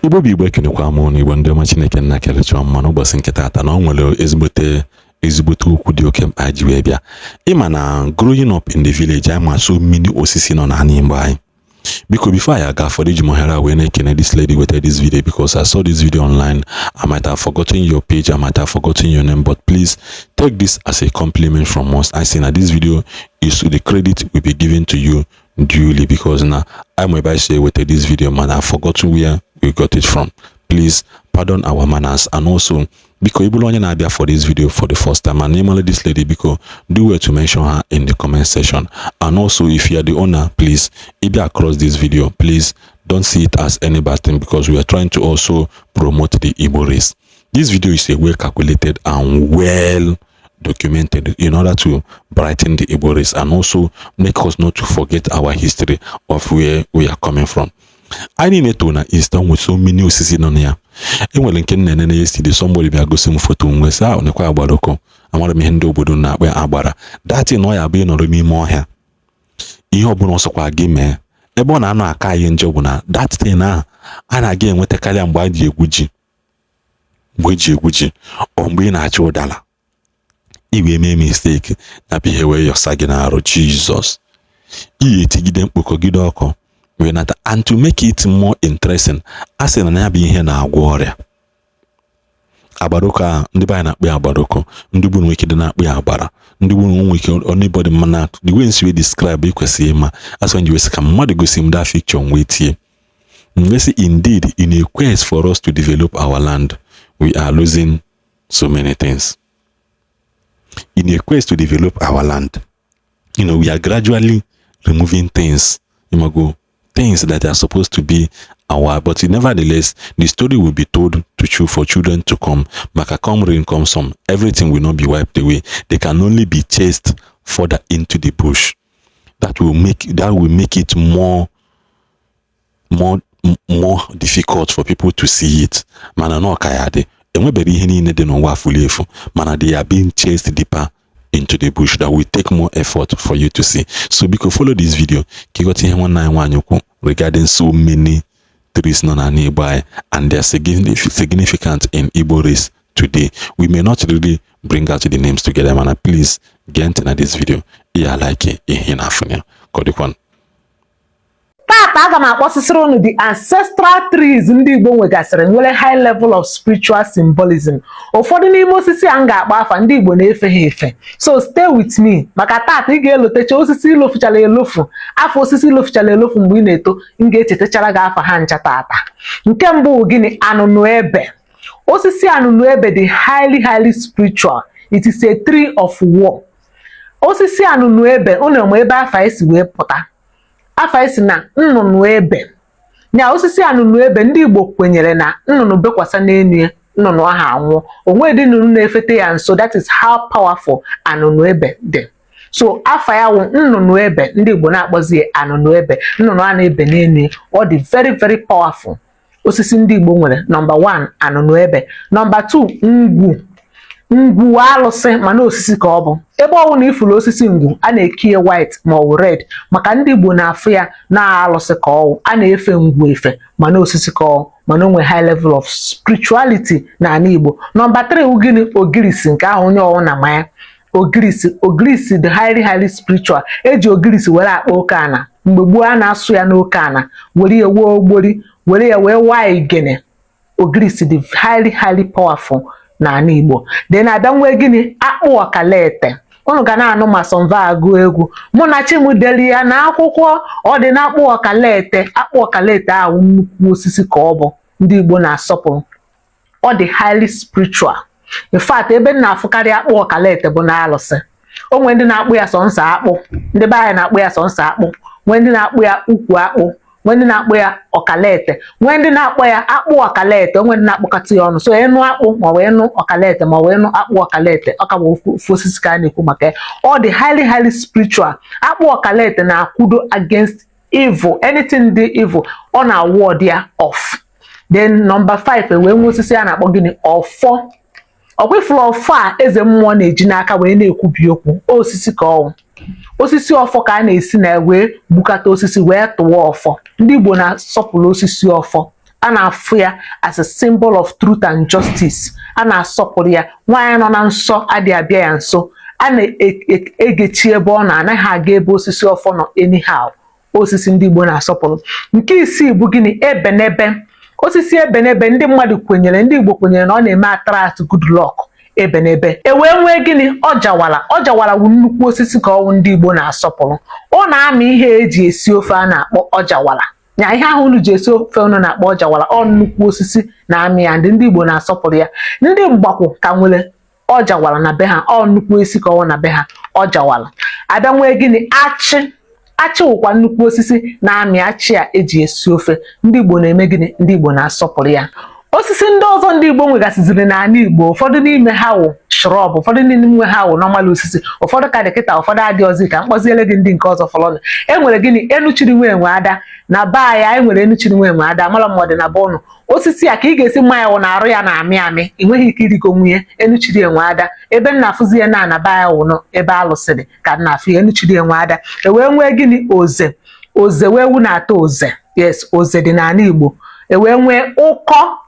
Igbo bụ Igbo, ekenekwa m ụnụ. Igbo ndị ọma, Chineke nna kelechọọ mma n'ụbọchị nke taata na ọ nwere ezigbote ezigbote okwu dị oke mkpa ji wee bịa. Ịma na growing up in the village, anyị ma so many osisi nọ n'ala Igbo anyị. Biko, before I aga further, iji m ohere a wee na-ekene this lady wetara this video, because I saw this video online. I might have forgotten your page, I might have forgotten your name, but please take this as a compliment from us. I say na this video is, the credit will be given to you duly, because na I'm about to say with this video, man, I've forgotten where we got it from. Please pardon our manners. And also, biko, ị bụrụ onye na-abịa for this video for the first time and email this lady, biko do well to mention her in the comment section. And also, if you are the owner, please, if you across this video, please don't see it as any bad thing, because we are trying to also promote the Igbo race. This video is a well calculated and well documented in order to brighten the Igbo race and also make us not to forget our history of where we are coming from. Anyị niile too na East with so many osisi nọ na ya. Enwere nke nna nene yesterday, somebody bịa gosi m foto m wee sị ahụ nekwa agbara ọkụ. Amara m ihe ndị obodo na-akpọ ya agbara datin. Ọ ya bụ ịnọrọ n'ime ọhịa, ihe ọbụla ọsọkwa gị mee, ebe ọ na-anọ aka anyị njọ bụ na datin ahụ a na-aga enwetakarị mgbe a ji egwu ji, mgbe eji egwu ji, ọ mgbe ị na-achọ ụdara iwe mee mistake na bụ ihe wee yọsa gị n'arụ. Jizọs, iyi etigide mkpokọgide ọkụ wee nata. And to make it more interesting, a sị na ya bụ ihe na-agwọ ọrịa. Agbaroko ahụ, ndị be anyị na-akpọ ya agbaroko, ndị gburu nwere ike dị na-akpọ ya agbara, ndị gburu nwe ike, anybody. Mana the way nsi wee describe, ị kwesịrị ịma. Asị nji wee sị ka mmadụ gosi m that picture wee tie m sị, indeed, in a quest for us to develop our land, we are losing so many things. In a quest to develop our land, we are gradually removing things, imago, things that are supposed to be our, but nevertheless, the story will be told to for children to come. Maka come rain, come sun, everything will not be wiped away. They can only be chased further into the bush. That will make it more difficult for people to see it. Mana na ọka ya dị, enwebere ihe niile dị n'ụwa furu efu, mana they are being chased deeper into the bush that will take more effort for you to see. So biko, follow this video ka ịghọta ihe nwanne anyị nwaanyị kwu regarding so many trees nọ n'ala Igbo anyị and their significant in Igbo race today. We may not really bring out the names together, mana please gee ntị na this video. Iya like ihe na-afụ ya ka ọ dịkwanụ. Tata aga m akpọsịsịrị unu the ancestral trees ndị Igbo nwegasịrị nwere high level of spiritual symbolism. Ụfọdụ n'ime osisi a m ga-akpọ afa, ndị Igbo na-efe ha efe. So stay with me, maka tata ị ga-elotecha osisi ilofuchara elofu, afọ osisi ilofuchara elofu mgbe ị na-eto. M ga-echetachara gị afa ha ncha tata. Nke mbụ, gịnị? Anụnụ ebe. Osisi anụnụ ebe dị highly, highly spiritual. It is a tree of war. Osisi anụnụ ebe, unu ma ebe afa esi wee pụta? Afa esi na nnụnụ ebe nya. Osisi anụnụ ebe, ndị Igbo kwenyere na nnụnụ bekwasa n'enu ya, nnụnụ ahụ anwụọ. Onwedị nnụnụ na-efete ya nso. That is how powerful anụnụ ebe dị. So afa ya wụ nnụnụ ebe. Ndị Igbo na-akpọzi ya anụnụ ebe, nnụnụ a na-ebe n'enu ya. Ọ dị very, very powerful. Osisi ndị Igbo nwere, number 1, anụnụ ebe. Number 2, ngwu. Ngwu alụsị, mana osisi ka ọ bụ. Ebe ọ bụ na ifuru osisi ngwu, a na-eki ya white ma ọ bụ red, maka ndị Igbo na-afụ ya na alụsị ka ọ a na-efe ngwu efe, mana osisi ka ọ, mana o nwere high level of spirituality n'ala Igbo. Number 3 wụ gịnị? Ogirisi. Nke ahụ onye ọwụ na manya ogirisi. Ogirisi dị highly, highly spiritual. Eji ogirisi were akpa oke ana. Mgbe gboo, a na-asụ ya n'oke ana, were ya wuo ogbori, were ya wee waa igene. Ogirisi dị highly, highly powerful n'ala Igbo. Then abịa nwee gịnị? Akpụ ọkalete. Unu ga na-anụ ma sọmva agụ egwu mụ na Chimudeli ya na akwụkwọ ọ dị na akpụ ọkalete. Akpụ ọkalete ahụ, nnukwu osisi ka ọ bụ ndị Igbo na-asọpụrụ. Ọ dị highly spiritual. In fact, ebe m na-afụkarị akpụ ọkalete bụ na alụsị. O nwee ndị na-akpụ ya sọnsọ akpụ, ndị be anyị na-akpụ ya sọnsọ akpụ, nwee ndị na-akpụ ya ukwu akpụ, nwee ndị na-akpụ ya ọkalete, nwee ndị na-akpọ ya akpụ ọkalete, nwee ndị na-akpọkọta ya ọnụ. So ịnụ akpụ ma ọ bụ ịnụ ọkalete ma ọ bụ ịnụ akpụ ọkalete, ọ ka bụ ofu osisi ka a na-ekwu maka ya. Ọ dị highly, highly spiritual. Akpụ ọkalete na-akwudo against evil. Anything dị evil, ọ na-ward ya off. Then number 5, wee nwee osisi a na-akpọ gịnị? Ọfọ. Ọkwa ifuru ọfọ a eze mmụọ na-eji n'aka wee na-ekwubi okwu, osisi ka ọwụ. Osisi ọfọ ka a na-esi na wee gbukata osisi wee tụwa ọfọ. Ndị Igbo na-asọpụrụ osisi ọfọ. A na-afụ ya as a symbol of truth and justice. A na-asọpụrụ ya. Nwaanyị nọ na nsọ adịghị abịa ya nso. A na-egechi ebe ọ nọ, anaghị aga ebe osisi ọfọ nọ anyhow. Osisi ndị Igbo na-asọpụrụ. Nke isii bụ gịnị? Ebenebe. Osisi ebenebe, ndị mmadụ kwenyere, ndị Igbo kwenyere na ọ na-eme attract good luck. Ebenebe. E wee nwee gịnị? Ọjawara. Ọjawara wụ nnukwu osisi ka ọwụ ndị Igbo na-asọpụrụ. Ọ na-amị ihe eji esi ofe a na-akpọ ọjawara. Nya ihe ahụ unu ji esi ofe unu na-akpọ ọjawara, ọ nnukwu osisi na-amị ya. Ndị Igbo na-asọpụrụ ya. Ndị Mgbakwụ ka nwere ọjawara na be ha. Ọ nnukwu osisi ka ọwụ na be ha, ọjawara. Abịa nwee gịnị? Achị. Achị wụkwa nnukwu osisi na-amị achị a eji esi ofe. Ndị Igbo na-eme gịnị? Ndị Igbo na-asọpụrụ ya. Osisi ndị ọzọ ndị Igbo nwegasịziri n'ala Igbo, ụfọdụ n'ime ha wụ shrub, ụfọdụ n'ime ha wụ normal osisi, ụfọdụ ka dị kịta, ụfọdụ adị ọzọ. Ka mkpọziele gị ndị nke ọzọ fọlọnụ. E nwere gịnị? Enuchiri nwa enwe ada. Na be anyị, anyị nwere enuchiri nwa enwe ada. Amara m ọ dị na be ụnụ. Osisi a ka ị ga-esi mma ya wụ na arụ ya na-amị amị, ị nweghị ike irigo nwunye. Enuchiri enwe ada, ebe m na-afụzi ya na ana be anyị wụ ebe alụsịrị ka m na-afụ ya, enuchiri enwe ada. E wee nwee gịnị? Oze. Oze wee ewu na-ata oze. Yes, oze dị n'ala Igbo. E wee nwee ụkọ.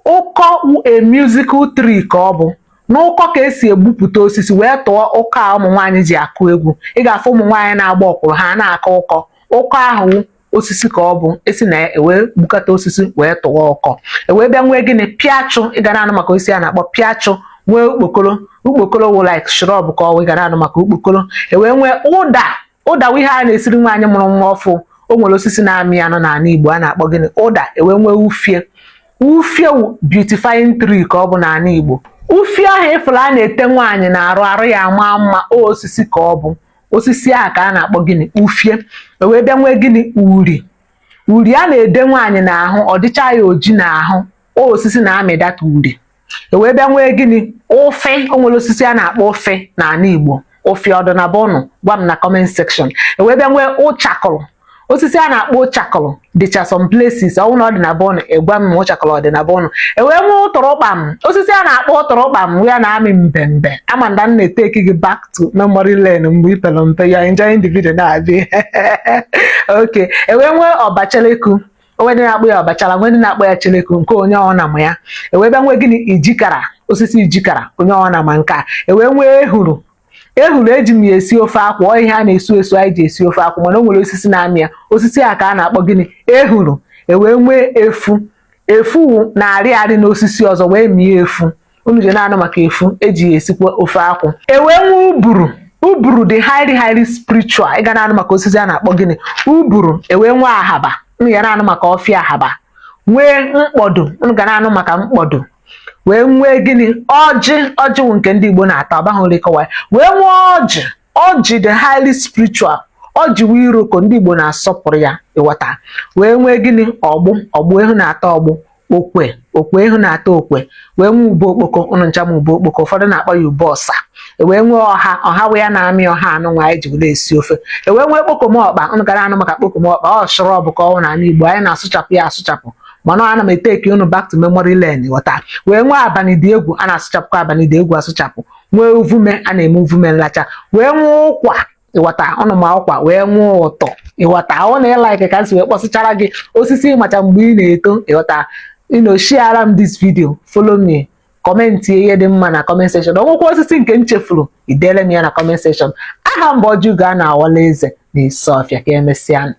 Ụkọ wụ a musical tree ka ọ bụ. N'ụkọ ka esi egbupụta osisi wee tụọ ụkọ a ụmụ nwaanyị ji akụ egwu. Ị ga-afụ ụmụ nwaanyị na-agba ọkwụrụ ha na-akụ ụkọ. Ụkọ ahụ wụ osisi ka ọ bụ, esi na ya ewee gbukata osisi wee tụọ ụkọ. Ewee bịa nwee gịnị? Pịachụ. Ị ga na-anụ maka osisi a na-akpọ pịachụ. Nwee okpokoro. Okpokoro wụ like shrub ka ọ wụ. Ị ga na-anụ maka okpokoro. Ewee nwee ụda. Ụda wụ ihe a na-esiri nwaanyị mụrụ nwa ọfụ. O nwere osisi na-amị anụ n'ala Igbo a na-akpọ gịnị? Ụda. Ewee nwee ufie. Ufie wụ beautifying tree ka ọ bụ n'ala Igbo. Ufie ahụ ịfụrụ a na-ete nwaanyị na-arụ arụ ya ama mma, osisi ka ọ bụ. Osisi ahụ ka a na-akpọ gịnị? Ufie. Ewee bịa nwee gịnị? Uri. Uri a na-ede nwaanyị n'ahụ, ọ dịcha ya oji n'ahụ, osisi na-amịdata uri. Ewee bịa nwee gịnị? Ụfị. O nwere osisi a na-akpọ ụfị n'ala Igbo. Ụfị ọdụ na be ụnụ? Gwa m na comment section. Ewee bịa nwee ụchakụrụ. Osisi a na-akpọ ụchakụrụ dịcha some places. Ọ bụrụ na ọ dị na be ụnụ, ịgwa m ma ụchakụrụ ọ dị na be ụnụ. Ewee nwee ụtụrụkpam. Osisi a na-akpọ ụtụrụkpam ya na-amị mbembe. Ama nda m na-eteki gị back to memory lane mgbe ị pere mpe. You are enjoying the video na-abịa. Okay, ewee nwee ọbacheleku. Onwe ndị na-akpọ ya ọbachala, nwee ndị na-akpọ ya cheleku, nke onye ọ na ma ya. Ewee bịa nwee gịnị? Ijikara. Osisi ijikara, onye ọ na ma nke a. Ewee nwee ehuru. Ehuru eji m ya esi ofe akwụ. Ọ ihe a na-esu esu anyị ji esi ofe akwụ, mana o nwere osisi na-amị ya. Osisi a ka a na-akpọ gịnị? Ehuru. Ewee nwee efu. Efu na-arị arị n'osisi ọzọ wee mie efu. Unu ji na-anụ maka efu, eji ya esikwa ofe akwụ. Ewee nwee uburu. Uburu dị highly, highly spiritual. Ị ga na-anụ maka osisi a na-akpọ gịnị? Uburu. Ewee nwee ahaba. Unu ga na-anụ maka ọfịa ahaba. Nwee mkpọdo. Unu ga na-anụ maka mkpọdo. Wee nwee gịnị? Ọjị. Ọjị wụ nke ndị Igbo na-ata, ọbaghị ore kọwa. Wee nwee ọjị. Ọjị dị highly spiritual. Ọjị wụ iroko, ndị Igbo na-asọpụrụ ya, ịghọta. Wee nwee gịnị? Ọgbụ. Ọgbụ ehu na-ata ọgbụ. Okwe. Okwe ehu na-ata okwe. Wee nwee ube okpoko. Ụnụ ncha ma ube okpoko. Ụfọdụ na-akpọ ya ube ọsa. Ewee nwee ọha. Ọha wee ya na-amị ọha anụ nwa anyị ji were esi ofe. Ewee nwee kpokomọkpa. Ụnụ gara anụ maka kpokomọkpa. Ọ shrub ka ọ wụ n'ala Igbo. Anyị na-asụchapụ ya asụchapụ, mana ana m eteki unu back to memory lane, ghọta. Wee nwee abanị dị egwu. A na-asụchapụkwa abanị dị egwu asụchapụ. Nwee uvume, a na-eme uvume nlacha. Wee nwee ụkwa, ịghọta, ọnụ ma ụkwa. Wee nwee ụtọ, ịghọta. Ọ na ịlike ka m si wee kpọsịchara gị osisi macha mgbe ị na-eto, ịghọta. Share m this video, follow me, comment ihe dị mma na comment section. Ọ nwekwa osisi nke m chefuru, idele m ya na comment section. Aha m bụ Ojiugo a na-awala eze na Isuofia. Ka emesịa.